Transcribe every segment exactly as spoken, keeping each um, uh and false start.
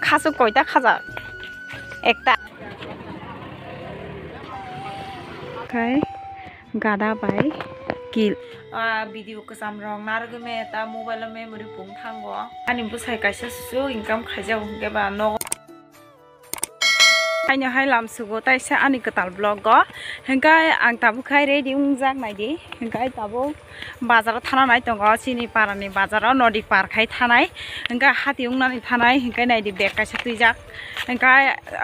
Khasuk koita khajak? Ekta. Khai gada bai kil. Ah, video kwcham rok narwgwi me ta mobile o memory pung thango. Ani bwsai kaisa susu income khaijak hwnkhe ba nogo. Haino hai lam sugo taisa ani kwtal vlog o. Hwnkhe ang tabuk khai ready wngjak naidi. Hwnkhe tabuk bazaro thana nai tongo, chini parani bazaro nodi par khai thanai. Hwnkhe hati wngnani thanai, hwnkhe naidi bag kaisa twijak. Hwnkhe,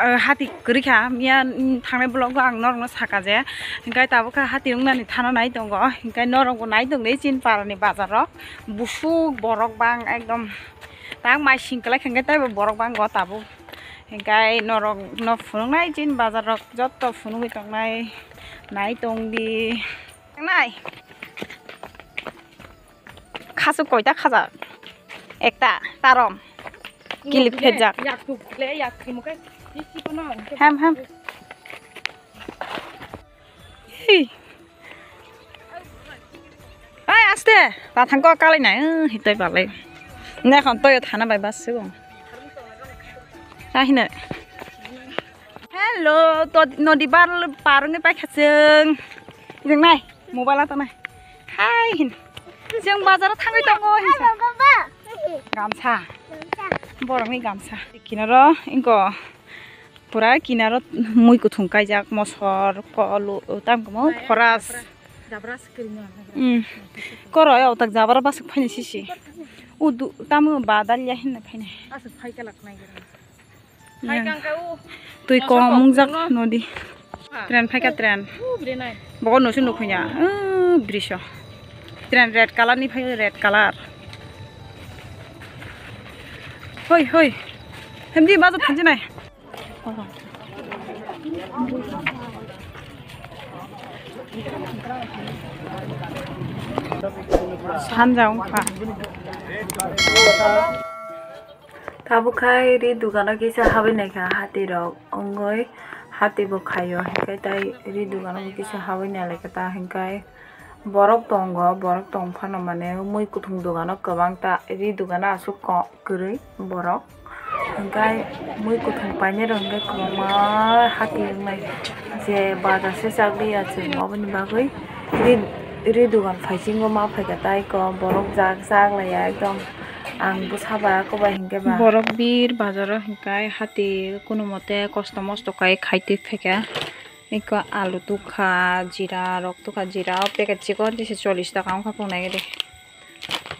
ah, hati kwrwi kha, miya, mm, thangnai vlog o ang norokno saka je. Hwnkhe tabuk kha hati wngnani thana nai tongo. Hwnkhe norokbo nai tongdi chini parani bazaro. Busuk borok bang ekdom. Tang mai sing kwlai kha hwnkhe teibo borok bang go tabuk. Hwnkhe norok no phunuknai chini bazar rok joto phunugwi tongnai, nai tongdi. Nai. Khasuk koita khajak? Ekta, tarom. Kilip phejak. Hem, hem. Hey. Oi, aste, ta thang kok kalai nai, eh, hitai balai. Ne khon toyo thana bai bas se bong. Ta hino. Hello, to nodi bar parung ni pai khachung. Jeng nai, mobile ta nai. Hai hin. Jeng bazar thangwi tongo hin sa. Gamsa. Borok ni gamsa. Kinaro, ingko. Pura kinaro mui kuthung kaijak, mosor, kolu, tam kamo, phoras. Jabra se kwrwino. Mm. Koro o tak jabra basuk phaini sisi. Udu, tamo ba dalia hinna phaini. Asuk phai kalak nai gero. Yang. Phai kang ka u. Twi mosor kom kok mungjak no. Nodi. Ha. Tren phaika tren. U, bire nai. Bogo no se nukhunya. Uh, briso. Tren red color ni phai red color. Hoi, hoi. Hemdi bazo thanji nai. Sanja wngkha. Tabuk khai ri dugano kisa habwi naikha hati rok wngwi hati bo khaio hinkhe tai ri dugano bo kisa habwi nailaikha ta hinkhe. Borok tongo, borok tong phano mane mui kuthung dogano kwbang ta, ri dogano aswk ko-, kwrwi borok. Hwnkhe mui kuthung painai rok hwnkhe kwbangma hati wngnai, je bazar se chak liya chwng, oboni bagwi ri, ri dogan phaisingo ma phaikha tai ko borok jak jak laiya ekdom ang bwsa ba kobai hinkhe ba. Borok bir bazaro hinkhe hati kunumote kosto mosto kai khaitwi phaikha. Eko alu tukha, jira rok tukha, jira o packet chikon tisi chollish taka wngkha pungnai gede.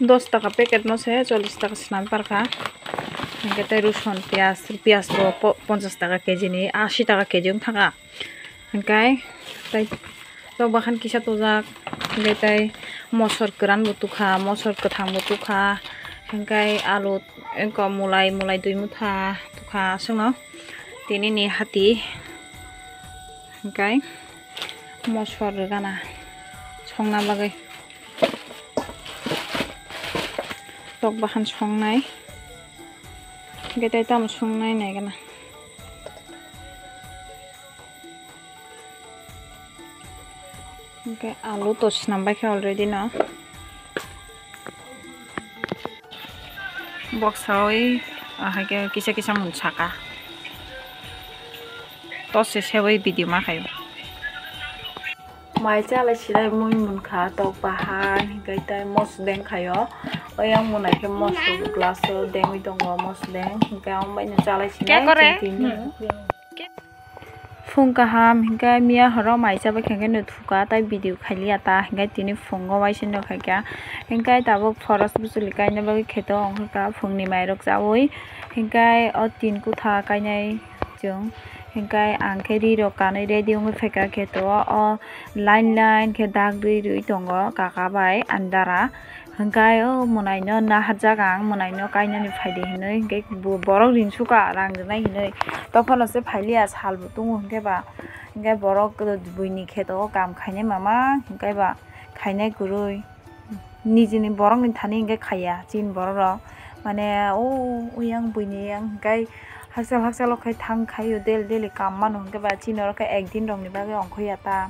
Dos taka packet no se chollish taka swnam parkha. Hingke tei ruson, piyaj, piyaj bo po-, ponchas taka keji ni, asi taka keji wngkha. Hingke tei tok bahan kisa tujak, hingke tei mosor kwran bo tukha, mosor kwthang bo tukha, hingke alu, eko mulai, mulai dui motha tukha aswkno. Tini ni hati. Hingkai mosor rwgana songna bagwi. Tok bahan songnai. Hingke tei tamo songnai naigana. Hingke alu to swnam baikha already no. Boksawi, ah, hai khe kisa kisa mun saka. Tose sewi video ma khayo. Mai chalai silai mui munkha, tok bahan, hinkhe tei mosodeng khayo. Oyang munai khe moso glass o dengwi tongo, mosodeng. Hinkhe ang baino chalai silai. Phung kaham, hinkhe miya horo mai chabai khe no thuka, tai video khailiya ta, hinkhe tini phungo waisa no khaikha. Hinkhe tabuk phoros bwchwlwi kaina bagwi kheto wngkha phungni mairok chaui. Hinkhe o tin kutha kainai chwng. Hinkhe ang khe ri rok kanwi ready wngwi phaikha kheto o line line khe dak rwi rwi tongo kaka bai ani dara. Hwnkhe o mwnaino naharjak ang, mwnaino kainani phaidi hinwi, hwnkhe bo-, borok rinsuka rang rwnai hinwi. Tokphano se phailiya salbo tongo hwnkhe ba, hwnkhe borok buini kheto o kam khainai mama hwnkhe ba khainai kwrwi. Nijini borokni thani hwnkhe khaiya chini borok rok, mane o, o yang buini yang hwnkhe hakchal hakchalo khai thang khaio daily daily kam mano hwnkhe ba chini oro khe ekdin rokni bagwi ongkhoya ta.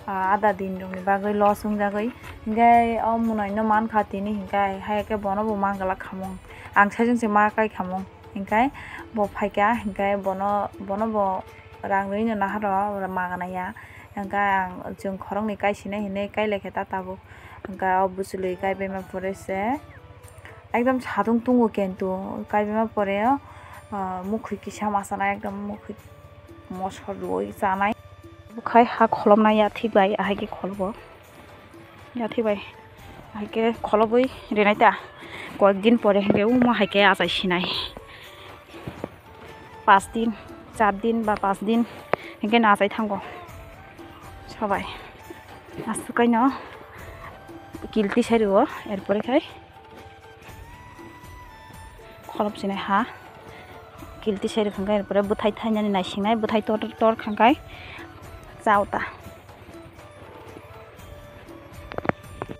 Ah, ada din rokni bagwi loss wngjagwi. Hinkhe o mwnaino mankha tini hinkhe, hai khe bono bo manglak khamung. Ang saichung se ma kai khamung. Hinkhe bo phaikha, hinkhe bono, bono bo rang rwino naharo magana ya. Hinkhe ang chwng khoroknwi kaisinai hinwi kailaikha ta tabuk. Hinkhe o bwchwlwi kaibaima pore se ekdom sadung tungo kintu kaibaima pore o, ah, mukhwi kisa masana ekdom mukhwi mosor rwui chanai. Bukhai ha kholopnai yathik bai, ahai khe kholobo. Yathik bai, ahai khe kholobwi rinai ta. Koyek din pore hinkhe omo hai khe achai sinai. Pas din, char din ba pas din hinkhe no achai thango. Sobai. Aswk kaino kilti sai rwo, erpore khai. Kholop sinai ha. Kilti sai rwkha khe, erpore bwthai thainani naisingnai, bwthai tor, tor kha khe chao ta.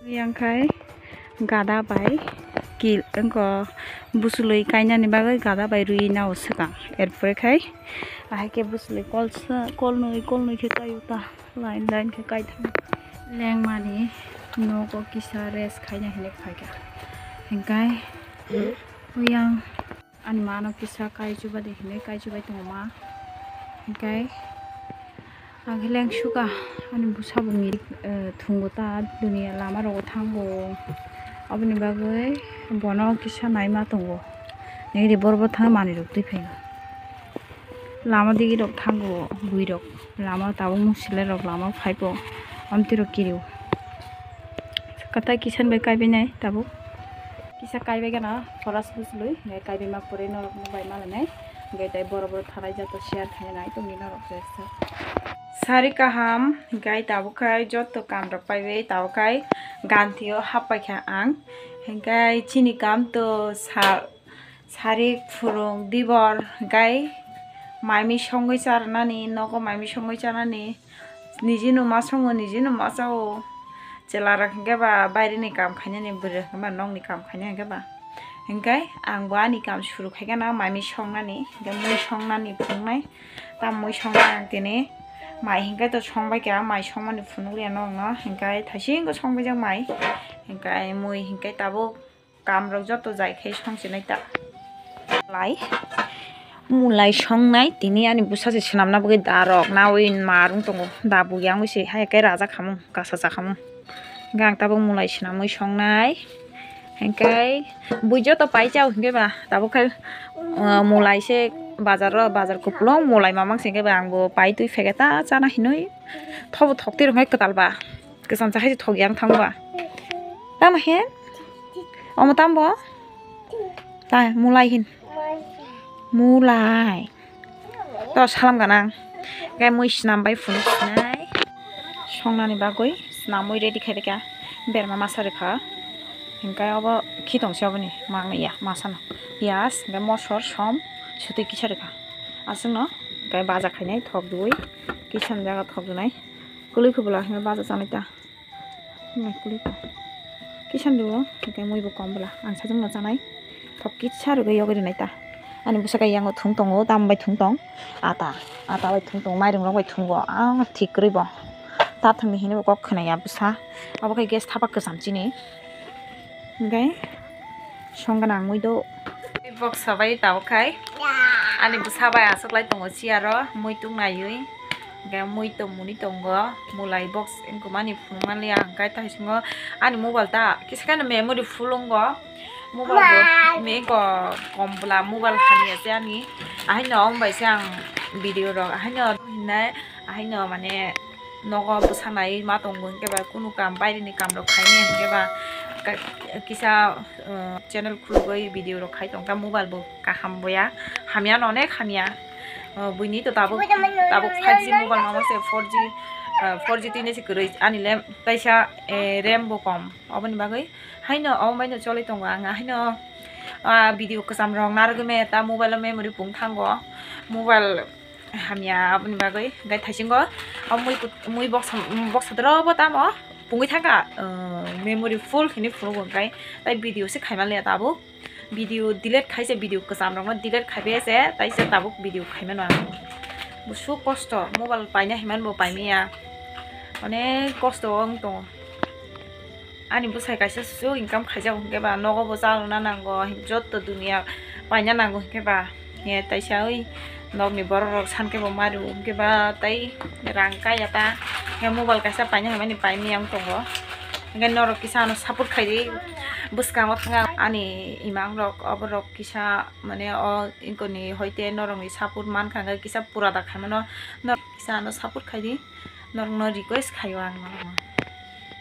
Yang khai gada bai kil, wngkha bwchwlwi kainani bagwi gada bai rwi nao swkang. Erpore khai ahai khe bwchwlwi kol sa, kol nwi, kol nwi khe kaio ta. Line line khe kaitham. Lengmani nogo kisa rest khaina hinwi phaikha. Hinkhe uyang ani mano kisa kaichuba de hinwi kaichubai tongo ma. Hinkhe ang khe lengsukha ani bwsa bo mirik, eh, thungo ta duniya lama rogo thango. Aboni bagwi bono kisa naima tongo. Nini borok bo thang manwi rok twi phaio. Lama digi rok thango bwrwi rok, lama tabuk mung silai rok lama phaibo, amtwi rok kirio. Katai kisan bai kaibai nai tabuk. Kisa kaibai gana horas bwchwlwi, hinkhe kaibai ma pore norok no bai ma lanai, hinkhe tai boro boro thanai joto share khainai tongdi norok se. Sari kaham, hinkhe tabuk khai joto kam rok paibai, tabuk khai ganti o hap paikha ang, hinkhe chini kam to sal. Sari phurung dibor hinkhe mai mui songwi charwnani, nogo mai mui songwi chanani, nijino ma songo, nijino ma chao. Chwlarok hinkhe ba bairini kam khainani, bwrwi rok hinkhe ba nokni kam khainai hinkhe ba. Hinkhe ang bo ani kam suru khai gana mai mui songnani, hinkhe mui songnani phunuknai. Tam mui songnai ang tini mai hinkhe to songbai kha, mai songmani phunukliya nokno, hinkhe thaisingo songbaijak mai, hinkhe mui hinkhe tabuk. Kam rok joto jai khai song chinai ta. Lai mulai songnai tini ani bwsa se swnamna bagwi da rok nawi ma rwng tongo, da bo yang wi se hai khe raja khamung kasa cha khamung. Hinkhe ang tabuk mulai swnamwi songnai, hinkhe bui joto pai chao hinkhe ba tabuk khai, uh, mulai se bazar ro, bazar kupulung mulai mamang se hinkhe ba ang bo pai twi phege ta chana hinwi thobo thok twi rwng hai kwtal ba. Kwcham cha hai se thok yang thang ba. Tamo he? Omo tam bo? Ta mulai hin. Mulai. To salam ganang. Khe mui swnam bai phunuk sinai. Songnani bagwi swnamwi ready khai rikha. Berma masa rikha. Hinkhe obo khitong se oboni mangya masano. Piyaj, hinkhe mosor, som, sutwi kisa rikha. Aswkno hinkhe baja khainai thok dui. Kisan jaga thok dunai. Kwlwi kubula hinkhe baja chanai ta. Mai kwlwi kha. Kisan rwo, hinkhe mui bo kom bwla. Ang sajwkno chanai. Thok kisa rwgwi yogwi rwnai ta. Ani bwsa khe yango thung tongo, tam bai thung tong. Ata, ata bai thung tongo, mairung rok bai thungo. Ah, thik kwrwi bo. Ta thangni hinwi bo kok khwnaya bwsa. Abo khe gas thapa kwcham chini. Hinkhe song gana ang mui do. Box sabai tabuk khai. Ani bwsa bai aswk lai tongo chair o, mui tung naiwi. Hinkhe mui tongmani tongo, mulai box wngkha mani phunukmani ang khe taisingo ani mobile ta kisa kheno memory full wngo. Mobile bo mego kom bwla mobile hamya se ani. Ahaino ong bai se ang video rok ahaino hinai ahaino mane nogo bwsa nai ma tongo hinkhe ba kunu kam bairini kam rok khaimaya hinkhe ba ka-, kisa, uh, channel khulugwi video rok khai tongkha mobile bo kaham boya hamya no onek hamya. Uh, buini to tabuk tabuk five G mobile mama se four G, uh, four G tini se kwrwi ani le kaisa, eh, ram bo kom oboni bagwi haino omo baino choli tongo ang haino, ah, video kwcham rok narwgwi maya ta mobile o memory pung thango mobile. Hamya aboni bagwi hinkhe thaisingo o mui kut-, mui boksa, boksa doro bo tamo pungwi thangkha, uh, memory full hinwi phunukgo hinkhe tai video se khaimaliya tabuk video delete khaise video kwcham rokno delete khaibai se taise tabuk video khaimano ang. Busuk kosto mobile paina hinmani bo paimaya onek kosto o wng tongo. Ani bwsai kaisa swk income khaijago hinkhe ba nogo bo chalona nango, joto duniya paina nango hwnkhe ba, hwnkhe taisa oi nokni borok rok sankhe bo mari hwnkhe ba tei rang kaya ta, hwnkhe mobile kaisa paina hamani paimani ang tongo. Hwnkhe norok kisa ano support khaidi, bwskango thang ani imang rok, oborok kisa mane o inkoni hoite norokni support mankha hwnkhe kisa pura da khaimano, norok kisa ano support khaidi, norokno request khaio ang norokno.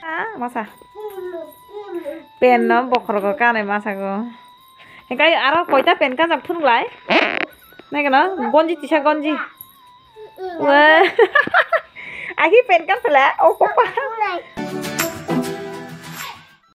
Ah, masa. Pen no bokhorogo kanwi masago. Hingkai aro koita pen kajak phunuk lai? Nai gano gonji tisa gonji. Wah. Ahi pen kan pela. Oh papa.